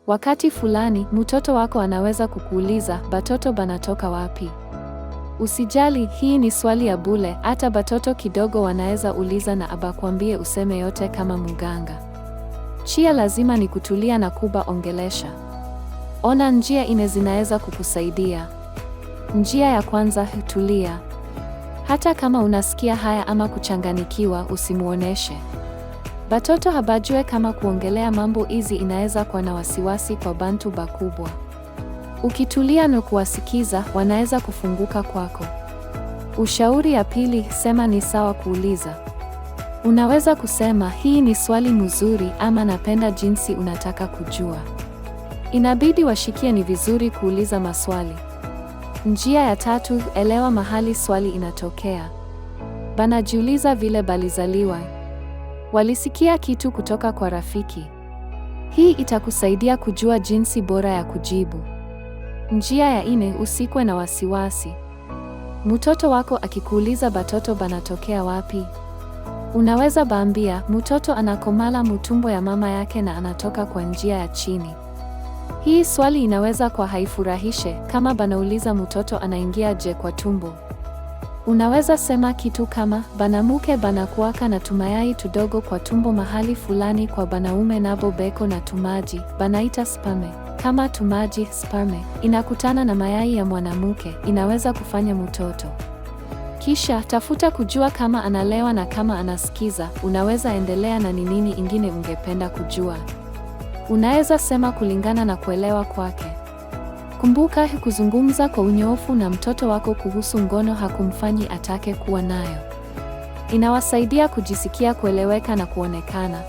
Wakati fulani, mtoto wako anaweza kukuuliza, "Batoto banatoka wapi?" Usijali, hii ni swali ya bule, hata batoto kidogo wanaweza uliza na abakwambie useme yote kama muganga. Chia lazima ni kutulia na kuba ongelesha. Ona njia ine zinaweza kukusaidia. Njia ya kwanza, tulia. Hata kama unasikia haya ama kuchanganikiwa, usimuoneshe. Batoto habajue kama kuongelea mambo hizi inaweza kuwa na wasiwasi kwa bantu bakubwa. Ukitulia na kuwasikiza, wanaweza kufunguka kwako. Ushauri ya pili, sema ni sawa kuuliza. Unaweza kusema, "Hii ni swali mzuri," ama, "Napenda jinsi unataka kujua." Inabidi washikie ni vizuri kuuliza maswali. Njia ya tatu, elewa mahali swali inatokea. Banajiuliza vile balizaliwa. Walisikia kitu kutoka kwa rafiki. Hii itakusaidia kujua jinsi bora ya kujibu. Njia ya ine, usikwe na wasiwasi. Mtoto wako akikuuliza, "Batoto banatokea wapi?" Unaweza baambia, "Mtoto anakomala mutumbo ya mama yake na anatoka kwa njia ya chini." Hii swali inaweza kwa haifurahishe kama banauliza, "Mtoto anaingia je kwa tumbo?" Unaweza sema kitu kama, "Banamuke banakuwaka na tumayai tudogo kwa tumbo mahali fulani, kwa banaume nabo beko na tumaji banaita sperm. Kama tumaji sperm inakutana na mayai ya mwanamuke, inaweza kufanya mtoto." Kisha tafuta kujua kama analewa na kama anasikiza, unaweza endelea na ni nini ingine ungependa kujua. Unaweza sema kulingana na kuelewa kwake. Kumbuka, kuzungumza kwa unyoofu na mtoto wako kuhusu ngono hakumfanyi atake kuwa nayo. Inawasaidia kujisikia kueleweka na kuonekana.